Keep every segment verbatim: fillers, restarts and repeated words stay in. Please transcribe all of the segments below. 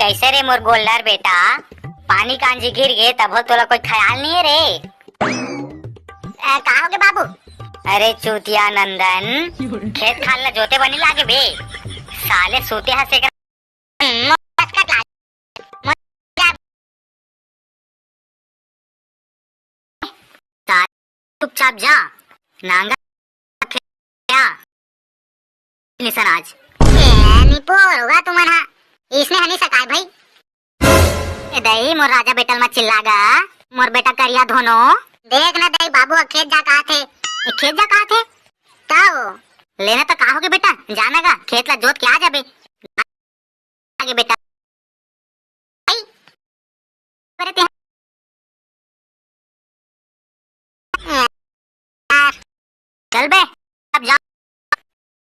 कैसे रे मोर गोल्डर बेटा, पानी कांजी गिर गे तभो तोला कोई ख्याल नहीं है रे? ए, का होगे बाबू? अरे चूतिया नंदन, खेत खार ला जोते बनी लागे बे, साले सूते हस एक। हम्म, बस कट ला। चुपचाप जा, नांगर क्या? निशान आज। ए, निपोर होगा तुमन हा। इसने हनी सकाय भाई। ए दई, मोर राजा बेटल मा चिल्ला गा, मोर बेटा करिया धोनो। देख ना दई, बाबू ह खेत जा कहा थे। ए, खेत जा कहा थे? तब लेना तो का होगे बेटा, जाना गा, खेत ला जोत के आ जाबे। आगे बेटा। आई। अरे ते चल बे, अब जाओ।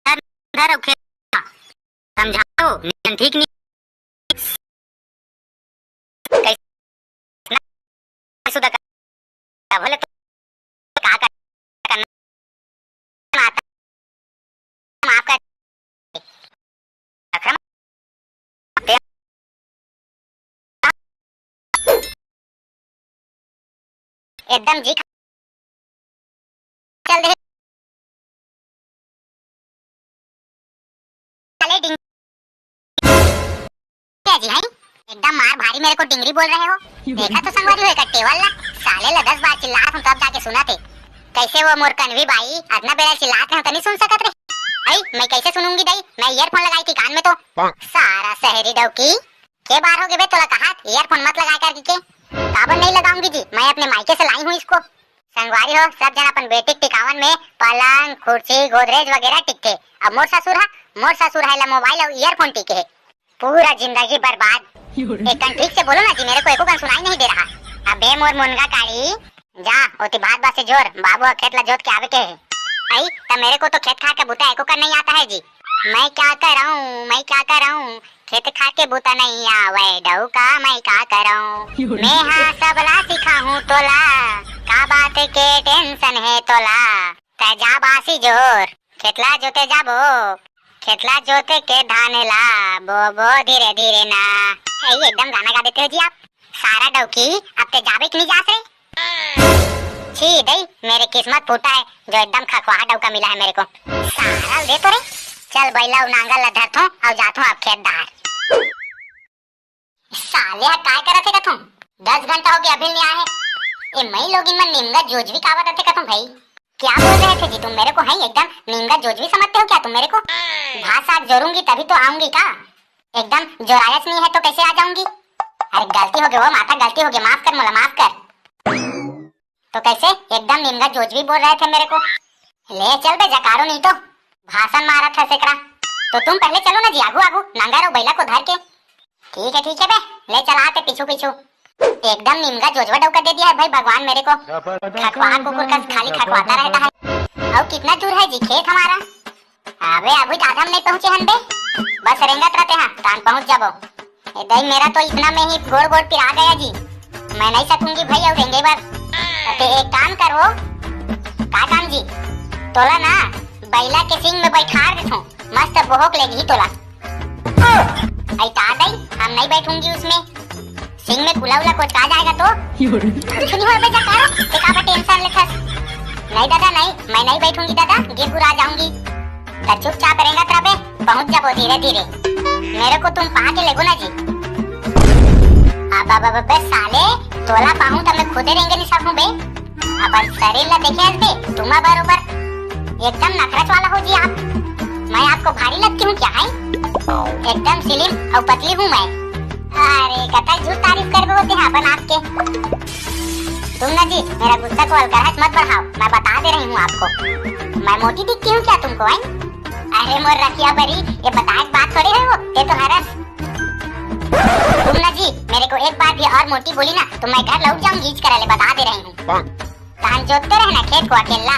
धर, धर, अब खेल। समझा दो, नियन ठीक नहीं। कैसे ना सुधा का, बोले तो का कर-, करना आता, माफ कर। अखरम। एकदम जी खा-, चल दे। साले डिंग-, क्या जी है? एकदम मार भारी मेरे को डिंगरी बोल रहे हो। देखा तो संगवारी हो एकर टेबल ला, साले ला दस बार चिल्लात हूँ तब जाके सुनत हे। कैसे वो मोर कन्वी बाई अतना बेरा चिल्लात रहे हो तो नहीं सुन सकत रे? आई, मैं कैसे सुनूंगी दई? मैं ईयरफोन लगाई थी कान में तो। सारा शहरी डौकी। के बार हो गए बे तोला कहा ईयरफोन मत लगाया कर के? काबर नहीं लगाऊंगी जी, मैं अपने मायके से लाई हूँ इसको। संगवारी हो, सब जन अपन बेटी के टिकावन में पलंग, कुर्सी, गोदरेज वगैरह टिकथे। अब मोर ससुर हा, मोर ससुर हा एला मोबाइल अउ ईयरफोन टिके हे। पूरा जिंदगी बर्बाद। एक कन ठीक से बोलो ना जी, मेरे को एको कन सुनाई नहीं दे रहा। अबे मोर मुनगा काड़ी, जा ओती भात बासे जोर, बाबू ह खेत ला जोत के आवे के हे। आई, त मेरे को तो खेत खार के बूता एको कन नहीं आता है जी। मैं क्या कराऊं, मैं क्या कराऊं, खेत खार के बूता नहीं आवे डौका, मैं का करौं? मैं हा सबला सिखाहूं तोला, का बात के टेंशन है तोला? तै जा बासी जोर, खेतला जोते जाबो, खेतला जोते के धान ला बोबो धीरे धीरे ना। ए, एकदम गाना गा देते हो जी आप। सारा डौकी, अब ते जाबे कि नहीं जास रे? छी दई, मेरे किस्मत फूटा है जो एकदम खखवाहा डौका मिला है मेरे को। सारा दे तो रे। चल बैला, नांगल ला धरथों अउ जाथों अब खेत डाहर। साले ह काय करत हे कथों? दस घंटा हो गया, अभी नहीं आए। ए मई लोगिन मन निमगा जोजवी कावत रथे कथों भाई। क्या बोल रहे थे जी तुम मेरे को? हैं एकदम निमगा जोजवी समझते हो क्या तुम मेरे को? भाषा जोरूंगी तभी तो आऊंगी का? एकदम जोरायस नहीं है तो कैसे आ जाऊंगी? अरे गलती हो गई वो माता, गलती हो गई, माफ कर मोला, माफ कर। तो कैसे एकदम निमगा जोजवी बोल रहे थे मेरे को? ले चल बे जकारो नहीं तो। भाषण मारत है सेकड़ा। तो तुम पहले चलो ना जी आगू आगू, नांगर अउ बैला को धर के। ठीक है ठीक है बे, ले चला आते पीछू पीछू। एकदम निमगा जोजवा डौका दे दिया है भाई भगवान मेरे को। खखवा कुकुर का खाली खखवाता रहता है। और कितना दूर है जी खेत हमारा? अबे अभी तो आधा में नहीं पहुंचे हन बे। बस रेंगत रहते हैं, तान पहुंच जाबो। ए दई, मेरा तो इतना में ही गोड़ गोड़ पिरा गया जी। मैं नहीं सकूंगी भाई और रेंगे बर। ते एक काम करो। का काम जी? तोला ना बैला के सिंग में बैठार देथों, मस्त बोहक लेगी तोला। ऐ का दई, हम नहीं बैठूंगी उसमें। सिंग में कुला उला कोचका जाएगा तो? कुछ नहीं होगा बेटा, करो, ते काबर टेंशन लेथस? नहीं दादा, नहीं, मैं नहीं बैठूंगी दादा, गिर गुरा जाऊंगी। त चुपचाप रेंगत रबे, पहुंच जाबो धीरे धीरे। मेरे को तुम पा के लेगो ना जी। अब, अब, अब, बे साले, तोला पाहूं त मैं खुदे रेंगे नहीं सकूं बे। अपन शरीर ला देखे हस बे, तुमा बरोबर। एकदम नखरच वाला हो जी आप। मैं आपको भारी लगती हूँ क्या है? एकदम slim और पतली हूँ मैं। अरे, कतई झूठ तारीफ करबे होते हैं अपन आपके। तुम ना जी, मेरा गुस्सा को हल्का मत बढ़ाओ, मैं बता दे रही हूँ आपको। मैं मोटी दिखती हूँ क्या तुमको, हैं? अरे मोर रखिया बरी, ये बताए के बात थोड़ी है वो, ये तो हरस। तुम ना जी, मेरे को एक बार भी और मोटी बोली ना, तो मैं घर लौट जाऊंगी, इस करे ले बता दे रही हूँ। धान जोतते रहना खेत को अकेला।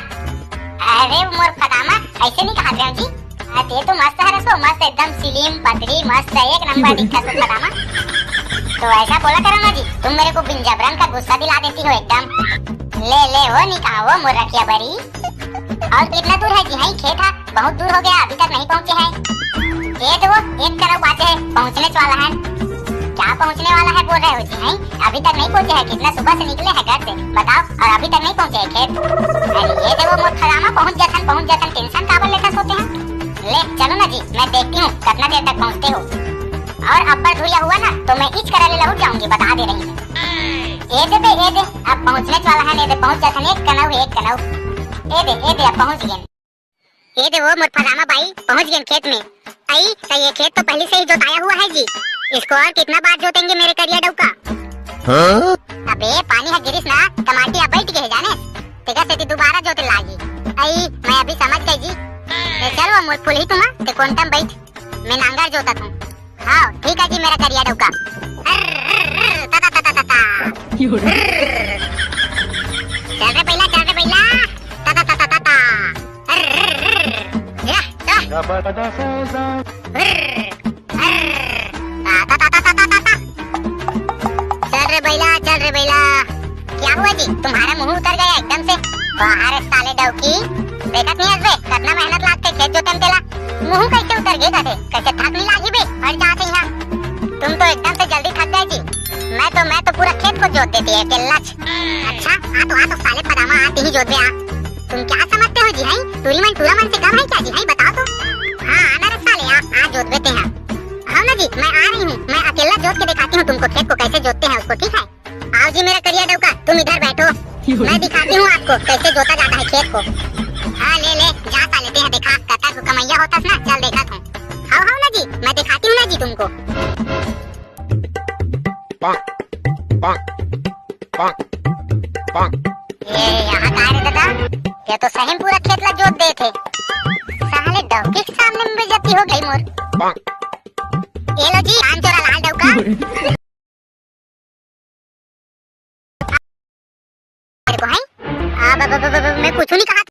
अरे मोर फदामा, ऐसे नहीं कहा रहे हो जी। अरे तो मस्त है रसो, मस्त एकदम slim पतली, मस्त है, एक नंबर दिखता तो फदामा। तो ऐसा बोला करो ना जी, तुम मेरे को बिन जबरन का गुस्सा दिला देती हो एकदम। ले ले हो, नहीं कहा वो मोर रखिया बरी। और कितना दूर है जी? हाँ, खेत है, बहुत दूर हो गया, अभी तक नहीं पहुँचे हैं। ये तो वो एक तरफ बाटे है, पहुँचने वाला है। कहाँ पहुँचने वाला है बोल रहे हो जी, हैं? अभी तक नहीं पहुँचे हैं, कितना सुबह से निकले हैं घर से, बताओ, और अभी तक नहीं पहुँचे हैं खेत। अरे ये देखो मोर फलाना, पहुँच जाथन, पहुँच जाथन, टेंशन काबर लेकर सोते हैं? ले चलो ना जी, मैं देखती हूँ कितना देर तक पहुँचते हो। और अब्बड़ धुरिया हुआ ना तो मैं इच करा ले लहुट जाऊंगी, बता दे रही हूँ। ये दे बे, ये दे, अब पहुँचने वाला है, ये दे, पहुँच जाथन, एक कनऊ, एक कनऊ। ये दे, ये दे, अब पहुँच गए। ये दे वो मोर फलाना बाई, पहुँच गए खेत में। आई, तो ये खेत तो पहले से ही जोताया हुआ है जी, इसको और कितना बार जोतेंगे मेरे करिया डौका? हाँ? अबे पानी ह गिरिस ना, त माटी ह बैठ गए जाने, तेकर सेती दोबारा जोते लागी। आई, मैं अभी समझ गई जी। ले चल वो मोर फुलही तुमा, ते कोंटा म बैठ, मैं नांगर जोतत हूँ। हाँ ठीक है जी मेरा करिया डौका। अर्र, अर्र, ता, ता, ता, ता, ता, ता। अर्र। चल रे बैला, चल रे बैला। ता, ता, ता, ता, ता, ता। अर्र, अर्र, अर्र। या, या। अर्र, अर्र। ता, ता, ता, ता, ता, ता, ता। चल रे बैला, चल रे बैला। क्या हुआ जी, तुम्हारा मुंह उतर गया एकदम से? बाहर साले डौकी, देखत नहीं हस बे, कितना मेहनत लागते खेत जोते में तेला। मुंह कैसे उतर गए कथे, कैसे थक नहीं लागी बे, हट जाते यहाँ। तुम तो एकदम से जल्दी थक गए जी। मैं तो, मैं तो पूरा खेत को जोत देती है, टेल्ला छ-। अच्छा, आ तो, आ तो साले पदामा, आ तिही जोत बे आ। तुम क्या समझते हो जी, हैं? टूरी मन टूरा मन से कम है क्या जी, हैं? बताओ तो। हाँ, आना रे साले, आ, आ जोत बे ते हैं। हाँ ना जी, मैं आ रही हूँ, मैं अकेला जोत के दिखाती हूँ तुमको खेत को कैसे जोतते हैं उसको, ठीक है? आओ जी मेरा करिया डौका, तुम इधर बैठो, मैं दिखाती हूँ आपको कैसे जोता जाता है खेत को। हाँ ले ले, जा साले ते हैं, देखा कतक कमैया होतस ना, चल देखा तू। हाव हाव ना जी, मैं दिखाती हूँ ना जी तुमको। ये यहाँ का रे दादा, ये तो सही में पूरा खेत ला जोत दे थे। साले डौकी के सामने में बेइज्जती हो गई मोर। ये लो जी, कान चोरा लाल डौका। मेरे को है? आ, ब, ब, ब, ब, ब, मैं कुछ नहीं कहा।